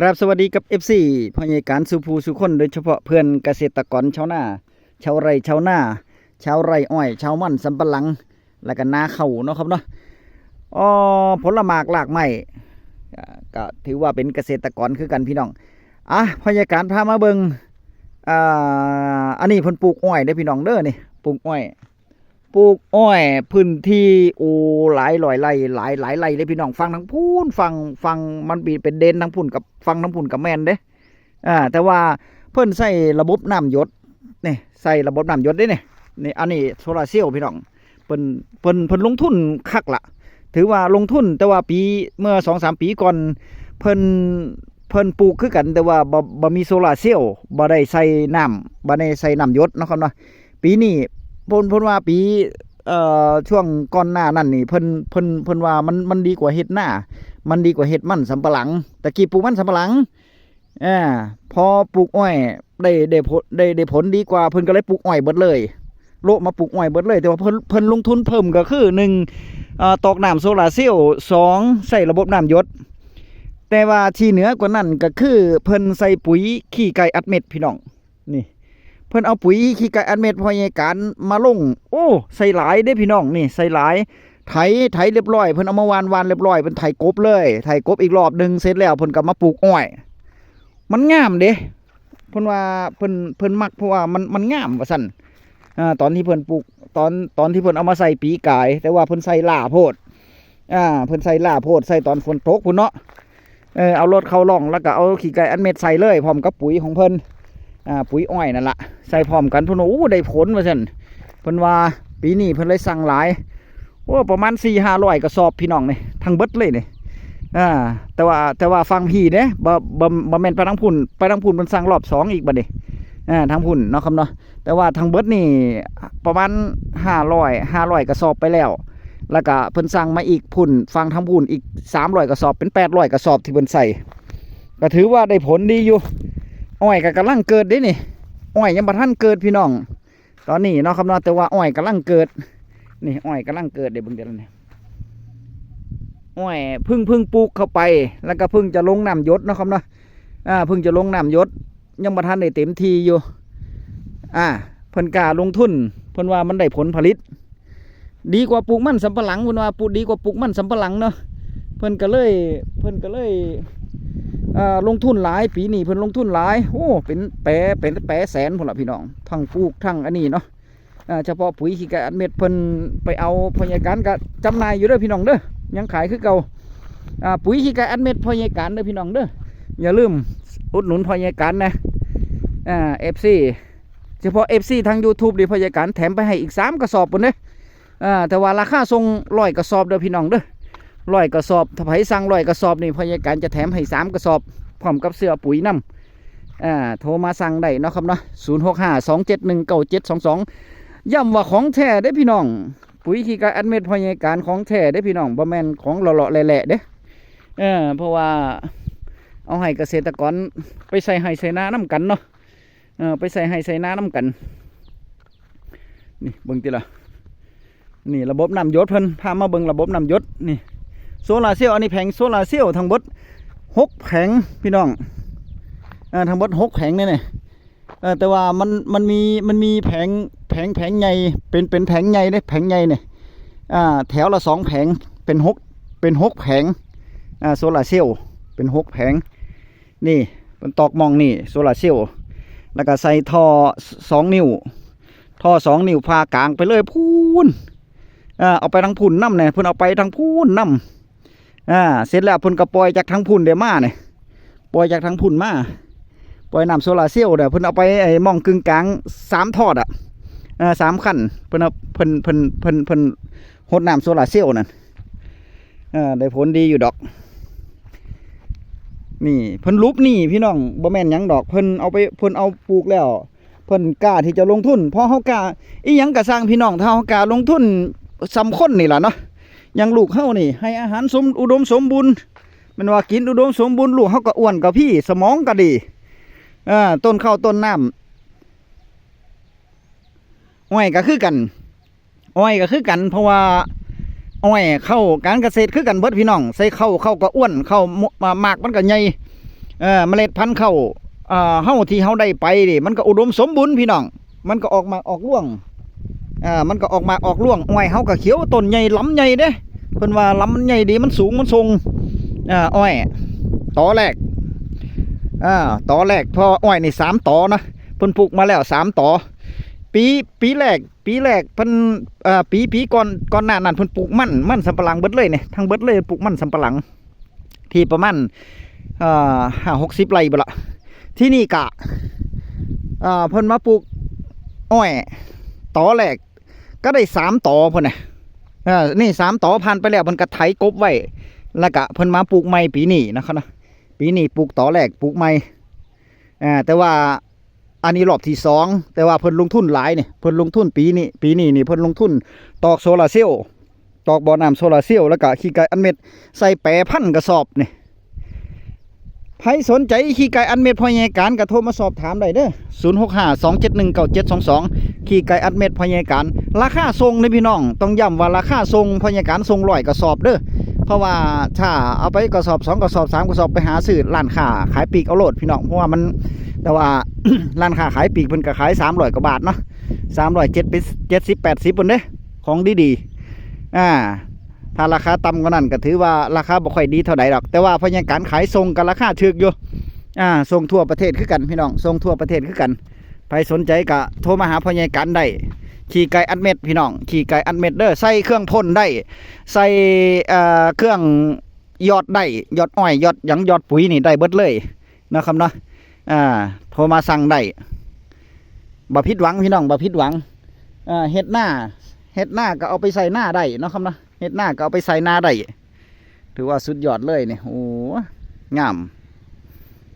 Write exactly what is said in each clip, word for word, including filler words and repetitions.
ครับ สวัสดีกับ เอฟซี พ่อใหญ่การสู่ผู้สู่คน โดยเฉพาะเพื่อนเกษตรกรชาวนา ชาวไร่ชาวนา ชาวไร่อ้อย ชาวมันสำปะหลัง และก็นาข้าวเนาะครับเนาะ อ๋อ ผลหมากรากไม้ อ่า ก็ถือว่าเป็นเกษตรกรคือกันพี่น้อง อ่ะ พ่อใหญ่การพามาเบิ่ง อ่า อันนี้เพิ่นปลูกอ้อยเด้อพี่น้องเด้อ นี่ ปลูกอ้อย ปลูกอ้อยพื้นที่ โอ้ หลายร้อยไร่ หลาย หลายไร่เลยพี่น้อง ฝั่งทางพู้น ฝั่ง ฝั่งมันเป็นเด่นทางพู้นกับ ฝั่งทางพู้นกับแม่นเด้ อ่า แต่ว่าเพิ่นใช้ระบบน้ำหยด นี่ ใช้ระบบน้ำหยดเด้นี่ นี่ อันนี้โซลาร์เซลล์พี่น้อง เพิ่น เพิ่น เพิ่นลงทุนคักละ ถือว่าลงทุน แต่ว่าปี เมื่อสองสามปีก่อน เพิ่น เพิ่นปลูกคือกัน แต่ว่าบ่ บ่มีโซลาร์เซลล์ บ่ได้ใส่น้ำ บ่ได้ใส่น้ำหยดเนาะครับเนาะ ปีนี้ เพิ่น เพิ่นว่าปี เอ่อ ช่วงก่อนหน้านั้นนี่ เพิ่น เพิ่น เพิ่นว่ามัน มันดีกว่าเฮ็ดนา มันดีกว่าเฮ็ดมันสำปะหลัง ตะกี้ปลูกมันสำปะหลัง อ่า พอปลูกอ้อยได้ ได้ผล ได้ ได้ผลดีกว่า เพิ่นก็เลยปลูกอ้อยเบิดเลย โละมาปลูกอ้อยเบิดเลย แต่ว่าเพิ่น เพิ่นลงทุนเพิ่มก็คือ หนึ่ง เอ่อ ตอกน้ำโซลาร์เซลล์ สอง ใช้ระบบน้ำหยด แต่ว่าที่เหนือกว่านั้นก็คือเพิ่นใส่ปุ๋ยขี้ไก่อัดเม็ดพี่น้อง นี่ เพิ่นเอาปุ๋ยขี้ไก่อัดเม็ดพ่อใหญ่การมาลง โอ้ ใส่หลายเด้พี่น้อง นี่ ใส่หลาย ไถ ไถเรียบร้อย เพิ่นเอามาหว่าน หว่านเรียบร้อย เพิ่นไถกบเลย ไถกบอีกรอบหนึ่ง เสร็จแล้วเพิ่นก็มาปลูกอ้อย มันงามเด้ เพิ่นว่าเพิ่น เพิ่นมัก เพราะว่ามัน มันงามว่าซั่น อ่า ตอนที่เพิ่นปลูก ตอน ตอนที่เพิ่นเอามาใส่ปีกาย แต่ว่าเพิ่นใส่ล้าโพด อ่า เพิ่นใส่ล้าโพด ใส่ตอนฝนตกพู้นเนาะ เออ เอารถเข้าร่อง แล้วก็เอาขี้ไก่อัดเม็ดใส่เลย พร้อมกับปุ๋ยของเพิ่น อ่า ปุ๋ยอ้อยนั่นละ ใส่พร้อมกัน เพิ่นว่า โอ้ ได้ผลว่าซั่น เพิ่นว่าปีนี้เพิ่นเลยสั่งหลาย โอ้ ประมาณสี่ห้าร้อยกระสอบพี่น้องนี่ ทั้งเบิดเลยนี่ อ่า แต่ว่า แต่ว่าฝั่งพี่เด้ บ่ บ่ บ่แม่นไปทางพุ้น ไปทางพุ้นเพิ่นสั่งรอบสองอีกบัดนี้ อ่า ทางพุ้นเนาะครับเนาะ แต่ว่าทั้งเบิดนี่ประมาณห้าร้อย ห้าร้อยกระสอบไปแล้ว แล้วก็เพิ่นสั่งมาอีกพุ้น ฝั่งทางพุ้นอีกสามร้อยกระสอบ เป็นแปดร้อยกระสอบที่เพิ่นใส่ ก็ถือว่าได้ผลดีอยู่ อ้อยก็กำลังเกิดเด้นี่ อ้อยยังบ่ทันเกิดพี่น้อง ตอนนี้เนาะครับเนาะ แต่ว่าอ้อยกำลังเกิด นี่อ้อยกำลังเกิดเด้ เบิ่งเด้อนี่ อ้อยเพิ่ง เพิ่งปลูกเข้าไป แล้วก็เพิ่งจะลงน้ำหยดเนาะครับเนาะ อ่า เพิ่งจะลงน้ำหยด ยังบ่ทันได้เต็มที่อยู่ อ่า เพิ่นกล้าลงทุน เพิ่นว่ามันได้ผลผลิต ดีกว่าปลูกมันสำปะหลัง เพิ่นว่าปลูก ดีกว่าปลูกมันสำปะหลังเนาะ เพิ่นก็เลย เพิ่นก็เลย อ่า ลงทุนหลาย ปีนี้เพิ่นลงทุนหลาย โอ้ เป็นแป เป็นแปแสนพุ้นล่ะพี่น้อง ทั้งปลูกทั้งอันนี้เนาะ อ่า เฉพาะปุ๋ยขี้ไก่อัดเม็ดเพิ่นไปเอาพ่อใหญ่การก็จำหน่ายอยู่เด้อพี่น้องเด้อ ยังขายคือเก่า อ่า ปุ๋ยขี้ไก่อัดเม็ดพ่อใหญ่การเด้อพี่น้องเด้อ อย่าลืมอุดหนุนพ่อใหญ่การนะ อ่า เอฟซี เฉพาะ เอฟซี ทาง YouTube นี่พ่อใหญ่การแถมไปให้อีกสามกระสอบพุ้นเด้ อ่า แต่ว่าราคาส่งร้อยกระสอบเด้อพี่น้องเด้อ ร้อยกระสอบ ถ้าไผสั่งร้อยกระสอบนี่พ่อใหญ่การจะแถมให้สามกระสอบ พร้อมกับเสื้อปุ๋ยนำ อ่า โทรมาสั่งได้เนาะครับเนาะ ศูนย์หกห้าสองเจ็ดหนึ่งเก้าเจ็ดสองสอง ย้ำว่าของแท้เด้อพี่น้อง ปุ๋ยขี้ไก่อัดเม็ดพ่อใหญ่การของแท้เด้อพี่น้อง บ่แม่นของเลาะๆแหละๆเด้อ เออ เพราะว่าเอาให้เกษตรกรไปใส่ไร่ใส่นานำกันเนาะ เออ ไปใส่ไร่ใส่นานำกัน นี่เบิ่งติล่ะ นี่ระบบน้ำหยดเพิ่น พามาเบิ่งระบบน้ำหยด นี่โซลาร์เซลล์ อันนี้แผงโซลาร์เซลล์ทั้งเบิดหกแผงพี่น้อง อ่า ทั้งเบิดหกแผงนี่นี่ เออ แต่ว่ามัน มันมี มันมีแผง แผง แผงใหญ่ เป็น เป็นแผงใหญ่เด้ แผงใหญ่นี่ อ่า แถวละสองแผง เป็นหก เป็นหกแผง อ่า โซลาร์เซลล์ เป็นหกแผง นี่ เพิ่นตอกหม่องนี่โซลาร์เซลล์ แล้วก็ใส่ท่อสองนิ้ว ท่อสองนิ้วผ่ากลางไปเลยพู้น อ่า เอาไปทางพุ้นนำแหน่ เพิ่นเอาไปทางพุ้นนำ อ่า เสร็จแล้วเพิ่นก็ปล่อยจากทางพุ้นเด้มาเนี่ย ปล่อยจากทางพุ้นมา ปล่อยน้ำโซลาร์เซลล์เด้อ เพิ่นเอาไปไอ้หม่องกึ่งกลางสามทอดอะ อ่า สามขั้น เพิ่นเอา เพิ่น เพิ่น เพิ่น เพิ่นหดน้ำโซลาร์เซลล์นั่น อ่า ได้ผลดีอยู่ดอก นี่ เพิ่นหลุบหนี้พี่น้อง บ่แม่นหยังดอก เพิ่นเอาไป เพิ่นเอาปลูกแล้ว เพิ่นกล้าที่จะลงทุน เพราะเฮากล้า อีหยังก็ซ่างพี่น้อง ถ้าเฮากล้าลงทุนส่ำคนนี่ล่ะเนาะ อย่างลูกเฮานี่ ให้อาหารสม อุดมสมบูรณ์ แม่นว่ากินอุดมสมบูรณ์ ลูกเฮาก็อ้วนกว่าพี่ สมองก็ดี เออ ต้นข้าวต้นน้ำ อ้อยก็คือกัน อ้อยก็คือกัน เพราะว่าอ้อย ข้าว การเกษตรคือกันเบิดพี่น้อง ใส่ข้าว ข้าวก็อ้วน ข้าวมะ หมากมันก็ใหญ่ เอ่อ เมล็ดพันธุ์ข้าว เอ่อ เฮาที่เฮาได้ไปนี่ มันก็อุดมสมบูรณ์พี่น้อง มันก็ออกหมากออกรวง อ่า มันก็ออกหมากออกรวง อ้อยเฮาก็เขียว ต้นใหญ่ ลำใหญ่เด้ เพิ่นว่าลำมันใหญ่ดี มันสูง มันส่ง อ่า อ้อย ตอแรก อ่า ตอแรก เพราะอ้อยนี่สามตอนะ เพิ่นปลูกมาแล้วสามตอ ปี ปีแรก ปีแรกเพิ่น เอ่อ ปี ปีก่อน ก่อนหน้านั้นเพิ่นปลูกมัน มันสำปะหลังเบิดเลยเนี่ย ทั้งเบิดเลยปลูกมันสำปะหลัง ที่ประมาณ เอ่อ ห้าหกสิบไร่บ่ละ ที่นี่กะ เอ่อ เพิ่นมาปลูกอ้อย ตอแรก ก็ได้สามตอเพิ่นน่ะ เอ่อ นี่สามตอผ่านไปแล้ว เพิ่นก็ไถกบไว้ แล้วก็เพิ่นมาปลูกใหม่ปีนี้นะครับนะ ปีนี้ปลูกตอแรก ปลูกใหม่ อ่า แต่ว่า อันนี้รอบที่สอง แต่ว่าเพิ่นลงทุนหลายนี่ เพิ่นลงทุนปีนี้ ปีนี้นี่เพิ่นลงทุนตอกโซลาร์เซลล์ ตอกบ่อน้ำโซลาร์เซลล์ แล้วก็ขี้ไก่อัดเม็ด ใส่แปดพันกระสอบนี่ ใครสนใจขี้ไก่อัดเม็ดพ่อใหญ่การก็โทรมาสอบถามได้เด้อ ศูนย์หกห้า สองเจ็ดหนึ่ง เก้าเจ็ดสองสอง ขี้ไก่อัดเม็ดพ่อใหญ่การ ราคาส่งนี่พี่น้อง ต้องย้ำว่าราคาส่ง พ่อใหญ่การส่งร้อยกระสอบเด้อ เพราะว่าถ้าเอาไปกระสอบสองกระสอบสามกระสอบ ไปหาซื้อร้านค้าขายปลีกเอาโลดพี่น้อง เพราะว่ามัน แต่ว่า ร้านค้าขายปลีกเพิ่นก็ขายสามร้อยกว่าบาทเนาะ สามร้อยเจ็ดสิบ เจ็ดสิบ แปดสิบ พุ้นเด้ ของดีๆ อ่า ถ้าราคาต่ำกว่านั้นก็ถือว่าราคาบ่ค่อยดีเท่าใดดอก แต่ว่าพ่อใหญ่การขายส่งก็ราคาถูกอยู่ อ่า ส่งทั่วประเทศคือกันพี่น้อง ส่งทั่วประเทศคือกัน ใครสนใจก็โทรมาหาพ่อใหญ่การได้ ขี้ไก่อัดเม็ดพี่น้อง ขี้ไก่อัดเม็ดเด้อ ใส่เครื่องพ่นได้ ใส่ เอ่อ เครื่องหยอดได้ หยอดอ้อย หยอดหยัง หยอดปุ๋ยนี่ได้เบิดเลยนะครับเนาะ อ่า โทรมาสั่งได้ บ่ผิดหวังพี่น้อง บ่ผิดหวัง อ่า เฮ็ดนา เฮ็ดนาก็เอาไปใส่นาได้เนาะครับเนาะ เฮ็ดนาก็เอาไปใส่นาได้ ถือว่าสุดยอดเลยนี่ โอ้ งาม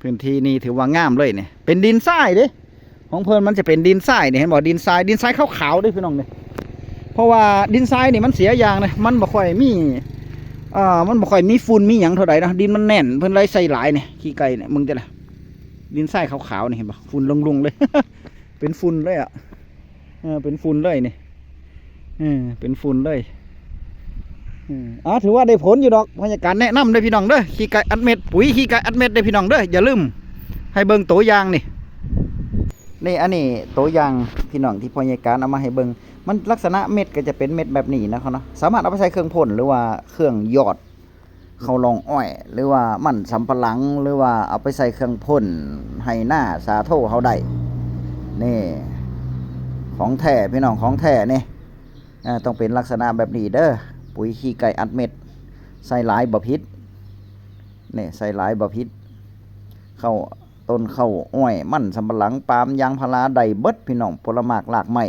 พื้นที่นี่ถือว่างามเลยนี่ เป็นดินทรายเด้ ของเพิ่นมันจะเป็นดินทรายนี่ เห็นบ่ ดินทราย ดินทรายขาวๆเด้พี่น้องนี่ เพราะว่าดินทรายนี่มันเสียอย่างนะ มันบ่ค่อยมี เอ่อ มันบ่ค่อยมีฝุ่นมีหยังเท่าใดนะ ดินมันแน่น เพิ่นเลยใส่หลายนี่ ขี้ไก่นี่ มึงจะล่ะ ดินทรายขาวๆนี่ เห็นบ่ ฝุ่นลงๆเลย เป็นฝุ่นเลยอะ เออ เป็นฝุ่นเลยนี่ เออ เป็นฝุ่นเลย เออ อ่า ถือว่าได้ผลอยู่ดอก พ่อใหญ่การแนะนำเด้อพี่น้องเด้อ ขี้ไก่อัดเม็ด ปุ๋ยขี้ไก่อัดเม็ดเด้อพี่น้องเด้อ อย่าลืม ให้เบิ่งตัวอย่างนี่ นี่ อันนี้ตัวอย่างพี่น้องที่พ่อใหญ่การเอามาให้เบิ่ง มันลักษณะเม็ดก็จะเป็นเม็ดแบบนี้นะครับเนาะ สามารถเอาไปใส่เครื่องพ่นหรือว่าเครื่องหยอด เข้าร่องอ้อย หรือว่ามันสำปะหลัง หรือว่าเอาไปใส่เครื่องพ่นไฮ่นาสาโทเฮาได้ นี่ ของแท้พี่น้อง ของแท้นี่ อ่า ต้องเป็นลักษณะแบบนี้เด้อ ปุ๋ยขี้ไก่อัดเม็ด ใส่หลายบ่ผิด นี่ ใส่หลายบ่ผิด เข้า ต้นเข้า อ้อย มันสำปะหลัง ปาล์ม ยางพารา ได้เบิดพี่น้อง ผลหมากรากไม้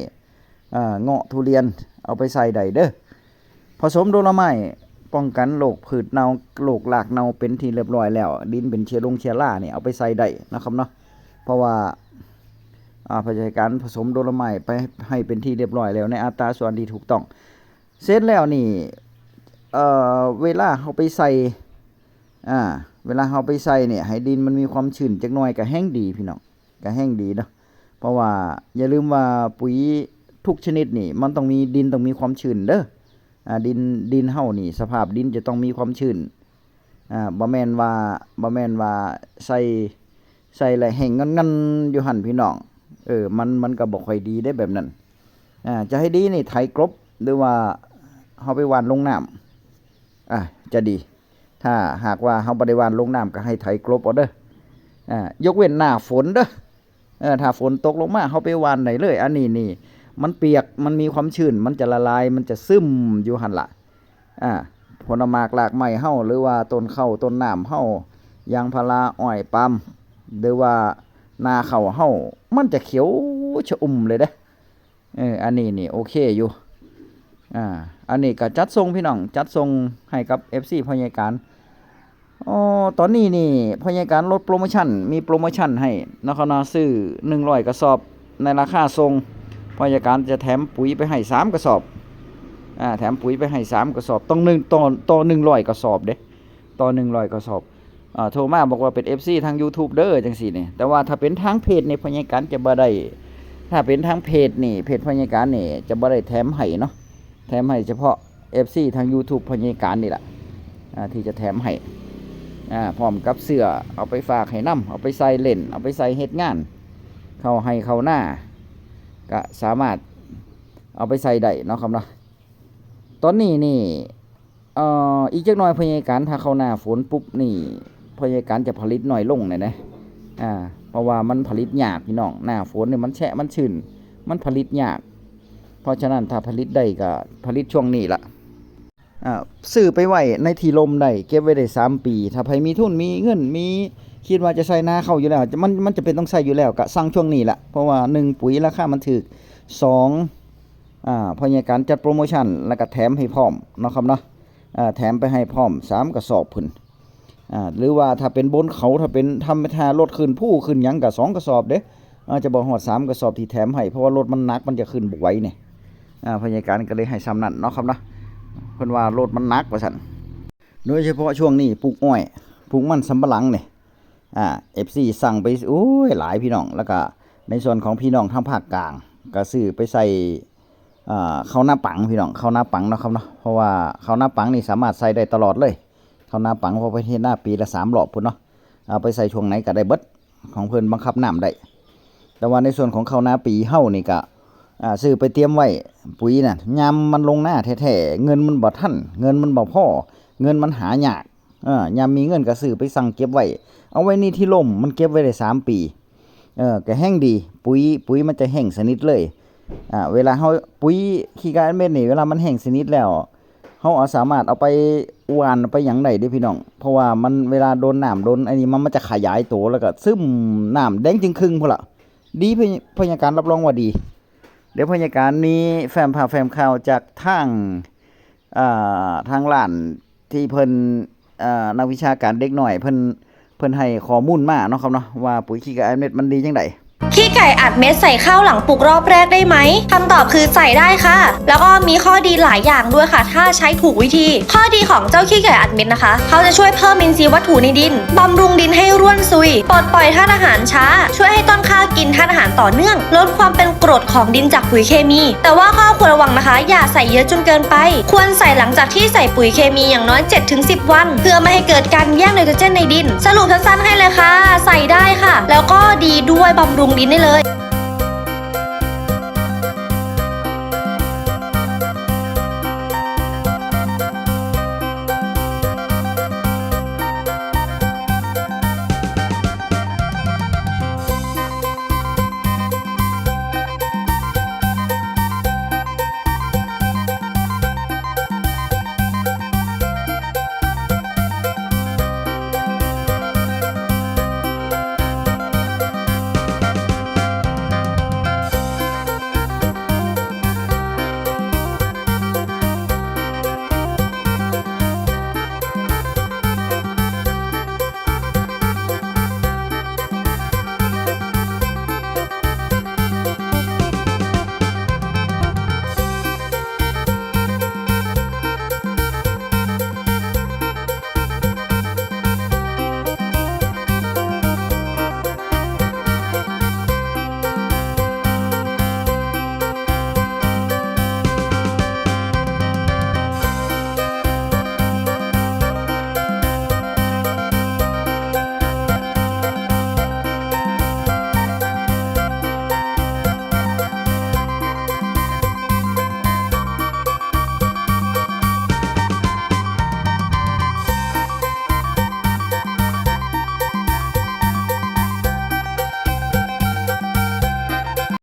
อ่า เงาะ ทุเรียน เอาไปใส่ได้เด้อ ผสมโดลไม้ ป้องกันโรคพืชเน่า โรครากเน่าเป็นที่เรียบร้อยแล้ว ดินเป็นเชื้อลงเชื้อรานี่ เอาไปใส่ได้นะครับเนาะ เพราะว่า อ่า พยาการผสมโดลไม้ไปให้เป็นที่เรียบร้อยแล้ว ในอัตราส่วนที่ถูกต้อง เสร็จแล้วนี่ เอ่อ เวลาเฮาไปใส่ อ่า เวลาเฮาไปใส่เนี่ย ให้ดินมันมีความชื้นจักหน่อยก็แฮ่งดีพี่น้อง ก็แฮ่งดีเนาะ เพราะว่าอย่าลืมว่าปุ๋ยทุกชนิดนี่ มันต้องมี ดินต้องมีความชื้นเด้อ อ่า ดิน ดินเฮานี่ สภาพดินจะต้องมีความชื้น อ่า บ่แม่นว่า บ่แม่นว่าใส่ ใส่แล้วแห้งงันๆอยู่หั่นพี่น้อง เออ มัน มันก็บ่ค่อยดีได้แบบนั้น อ่า จะให้ดีนี่ไถกลบ หรือว่าเฮาไปหว่านลงน้ำ อ่า จะดี ถ้าหากว่าเฮาบ่ได้หว่านลงน้ำก็ให้ไถกลบเอาเด้อ อ่า ยกเว้นหน้าฝนเด้อ เออ ถ้าฝนตกลงมาเฮาไปหว่านได้เลย อันนี้นี่ มันเปียก มันมีความชื้น มันจะละลาย มันจะซึมอยู่หั่นล่ะ อ่า ผลหมากรากไม้เฮา หรือว่าต้นข้าวต้นน้ำเฮา ยางพารา อ้อย ปาล์ม หรือว่านาข้าวเฮา มันจะเขียวชอุ่มเลยเด้ เออ อันนี้นี่โอเคอยู่ อ่า อันนี้ก็จัดส่งพี่น้อง จัดส่งให้กับ เอฟซี พ่อใหญ่การ อ๋อ ตอนนี้นี่พ่อใหญ่การลดโปรโมชั่น มีโปรโมชั่นให้นะครับเนาะ ซื้อหนึ่งร้อยกระสอบ ในราคาส่ง พ่อใหญ่การจะแถมปุ๋ยไปให้สามกระสอบ อ่า แถมปุ๋ยไปให้สามกระสอบ ต้องหนึ่ง ต่อ ต่อหนึ่งร้อยกระสอบเด้ ต่อหนึ่งร้อยกระสอบ อ่า โทรมาบอกว่าเป็น เอฟซี ทาง YouTube เด้อ จังซี่นี่ แต่ว่าถ้าเป็นทางเพจนี่พ่อใหญ่การจะบ่ได้ ถ้าเป็นทางเพจนี่ เพจพ่อใหญ่การนี่จะบ่ได้แถมให้เนาะ แถมให้เฉพาะ เอฟซี ทาง YouTube พ่อใหญ่การนี่แหละ อ่า ที่จะแถมให้ อ่า พร้อมกับเสื้อ เอาไปฝากให้นำ เอาไปใส่เล่น เอาไปใส่เฮ็ดงาน เข้าไฮ่เข้านา ก็สามารถเอาไปใส่ได้เนาะครับเนาะ ตอนนี้นี่ เอ่อ อีกจักหน่อยพ่อใหญ่การ ถ้าเข้าหน้าฝนปุ๊บนี่ พ่อใหญ่การจะผลิตน้อยลงแหน่นะ อ่า เพราะว่ามันผลิตยากพี่น้อง หน้าฝนนี่มันแฉะมันชื้น มันผลิตยาก เพราะฉะนั้นถ้าผลิตได้ก็ผลิตช่วงนี้ละ อ่า ซื้อไปไว้ในที่ร่มได้ เก็บไว้ได้สามปี ถ้าใผมีทุนมีเงินมี คิดว่าจะใส่นาข้าวอยู่แล้ว มัน มันจะเป็นต้องใส่อยู่แล้ว ก็สั่งช่วงนี้ละ เพราะว่าหนึ่ง ปุ๋ยราคามันถูก สอง อ่า พ่อใหญ่การจัดโปรโมชั่น แล้วก็แถมให้พร้อมเนาะครับเนาะ อ่า แถมไปให้พร้อม สาม กระสอบพุ้น อ่า หรือว่าถ้าเป็นบนเขา ถ้าเป็น ถ้า ถ้ารถขึ้นภูขึ้นหยังก็ สอง กระสอบเด้ อาจจะบ่ฮอด สาม กระสอบที่แถมให้ เพราะว่ารถมันหนัก มันจะขึ้นบ่ไหวนี่ อ่า พ่อใหญ่การก็เลยให้ส่ำนั้นเนาะครับเนาะ เพิ่นว่ารถมันหนักว่าซั่น โดยเฉพาะช่วงนี้ปลูกอ้อย ปลูกมันสำปะหลังนี่ อ่า เอฟซี สั่งไป โอ้ย หลายพี่น้อง แล้วก็ในส่วนของพี่น้องทางภาคกลาง ก็ซื้อไปใส่ อ่า ข้าวนาปังพี่น้อง ข้าวนาปังเนาะครับเนาะ เพราะว่าข้าวนาปังนี่สามารถใส่ได้ตลอดเลย ข้าวนาปัง เพราะเพิ่นเฮ็ดนาปีละสามรอบพุ้นเนาะ เอาไปใส่ช่วงไหนก็ได้เบิด ของเพิ่นบังคับน้ำได้ แต่ว่าในส่วนของข้าวนาปีเฮานี่ก็ อ่า ซื้อไปเตรียมไว้ ปุ๋ยน่ะ ยามมันลงนาแท้ๆ เงินมันบ่ทัน เงินมันบ่พอ เงินมันหายาก เออ ยามมีเงินก็ซื้อไปสั่งเก็บไว้ เอาไว้ในที่ร่ม มันเก็บไว้ได้สามปี เออ ก็แฮงดี ปุ๋ย ปุ๋ยมันจะแห้งสนิทเลย อ่า เวลาเฮา ปุ๋ยขี้กาอัดเม็ดนี่ เวลามันแห้งสนิทแล้ว เฮาเอาสามารถเอาไปหว่านไปหยังได้เด้พี่น้อง เพราะว่ามัน เวลาโดนน้ำโดนอันนี้มัน มันจะขยายตัว แล้วก็ซึมน้ำแดงจึ่งครึ่งพุ้นละ ดี พ่อใหญ่การรับรองว่าดี เดี๋ยวพ่อใหญ่การมีแฟ้มภาพแฟ้มข่าวจากทาง อ่า ทางร้านที่เพิ่น อ่า นักวิชาการเด็กน้อยเพิ่น เพิ่นให้ข้อมูลมาเนาะครับเนาะ ว่าปุ๋ยขี้ไก่อัดเม็ดมันดีจั่งใด ขี้ไก่อัดเม็ดใส่ข้าวหลังปลูกรอบแรกได้ไหม คำตอบคือใส่ได้ค่ะ แล้วก็มีข้อดีหลายอย่างด้วยค่ะ ถ้าใช้ถูกวิธี ข้อดีของเจ้าขี้ไก่อัดเม็ดนะคะ เขาจะช่วยเพิ่มอินทรีย์วัตถุในดิน บำรุงดินให้ร่วนซุย ปลดปล่อยธาตุอาหารช้า ช่วยให้ต้นข้าวกินธาตุอาหารต่อเนื่อง ลดความเป็นกรดของดินจากปุ๋ยเคมี แต่ว่าข้อควรระวังนะคะ อย่าใส่เยอะจนเกินไป ควรใส่หลังจากที่ใส่ปุ๋ยเคมีอย่างน้อย เจ็ดถึงสิบ วัน เพื่อไม่ให้เกิดการแย่งไนโตรเจนในดิน สรุปสั้นๆให้เลยค่ะ ใส่ได้ค่ะ แล้วก็ดีด้วย บำรุงดินได้เลย